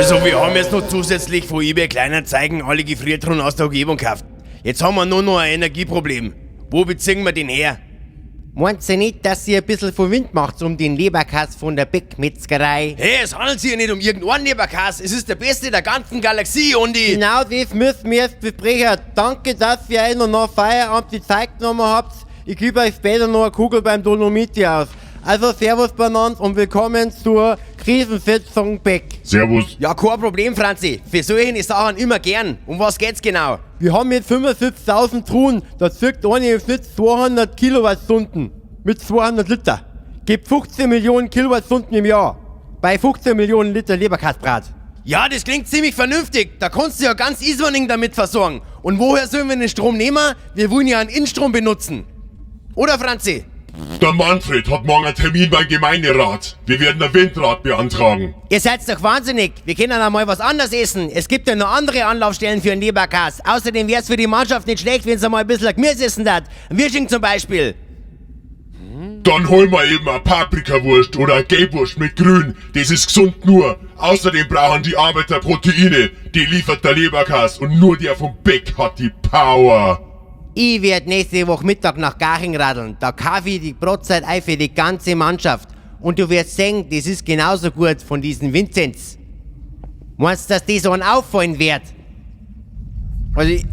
Also, wir haben jetzt noch zusätzlich von eBay Kleinanzeigen alle Gefriertruhen aus der Umgebung gekauft. Jetzt haben wir nur noch ein Energieproblem. Wo beziehen wir den her? Meint ihr nicht, dass ihr ein bisschen von Wind macht um den Leberkass von der Beckmetzgerei? Hey, es handelt sich ja nicht um irgendeinen Leberkass. Es ist der beste der ganzen Galaxie und die. Genau das müssen wir jetzt besprechen. Danke, dass ihr euch noch nach Feierabend die Zeit genommen habt. Ich gebe euch später noch eine Kugel beim Dolomiti aus. Also Servus beieinander und willkommen zur Krisensitzung Beck. Servus. Ja, kein Problem, Franzi. Für solche Sachen immer gern. Um was geht's genau? Wir haben jetzt 75.000 Truhen, da zirkt eine im Schnitt 200 Kilowattstunden mit 200 Liter. Gibt 15 Millionen Kilowattstunden im Jahr. Bei 15 Millionen Liter Leberkasbrat. Ja, das klingt ziemlich vernünftig. Da kannst du ja ganz Ismaning damit versorgen. Und woher sollen wir den Strom nehmen? Wir wollen ja einen Instrom benutzen. Oder, Franzi? Der Manfred hat morgen einen Termin beim Gemeinderat. Wir werden ein Windrad beantragen. Ihr seid doch wahnsinnig. Wir können einmal was anderes essen. Es gibt ja noch andere Anlaufstellen für einen Leberkass. Außerdem wär's für die Mannschaft nicht schlecht, wenn sie mal ein bisschen Gemüse essen dat. Ein Würsching zum Beispiel. Dann holen wir eben eine Paprikawurst oder eine Gelbwurst mit Grün. Das ist gesund nur. Außerdem brauchen die Arbeiter Proteine. Die liefert der Leberkass und nur der vom Beck hat die Power. Ich werd nächste Woche Mittag nach Garching radeln. Da kaufe ich die Brotzeit ein für die ganze Mannschaft. Und du wirst sehen, das ist genauso gut von diesen Vinzenz. Meinst du, dass die so einen auffallen wird? Also, ich,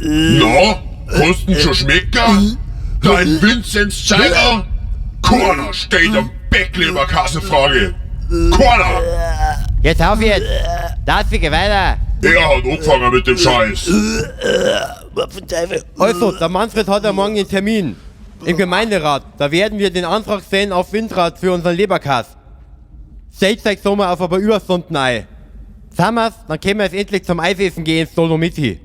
Na, kosten schon schmecken? Dein Vinzenz Zeiger? Keiner steht am Beckleberkass in Frage. Keiner! Jetzt auf jetzt! Darf ich weiter? Er hat angefangen mit dem Scheiß. Also, der Manfred hat ja morgen einen Termin. Im Gemeinderat. Da werden wir den Antrag stellen auf Windrad für unseren Leberkass. Stellt euch so mal auf ein paar Überstunden ein. Sammers, dann können wir jetzt endlich zum Eisessen gehen ins Dolomiti.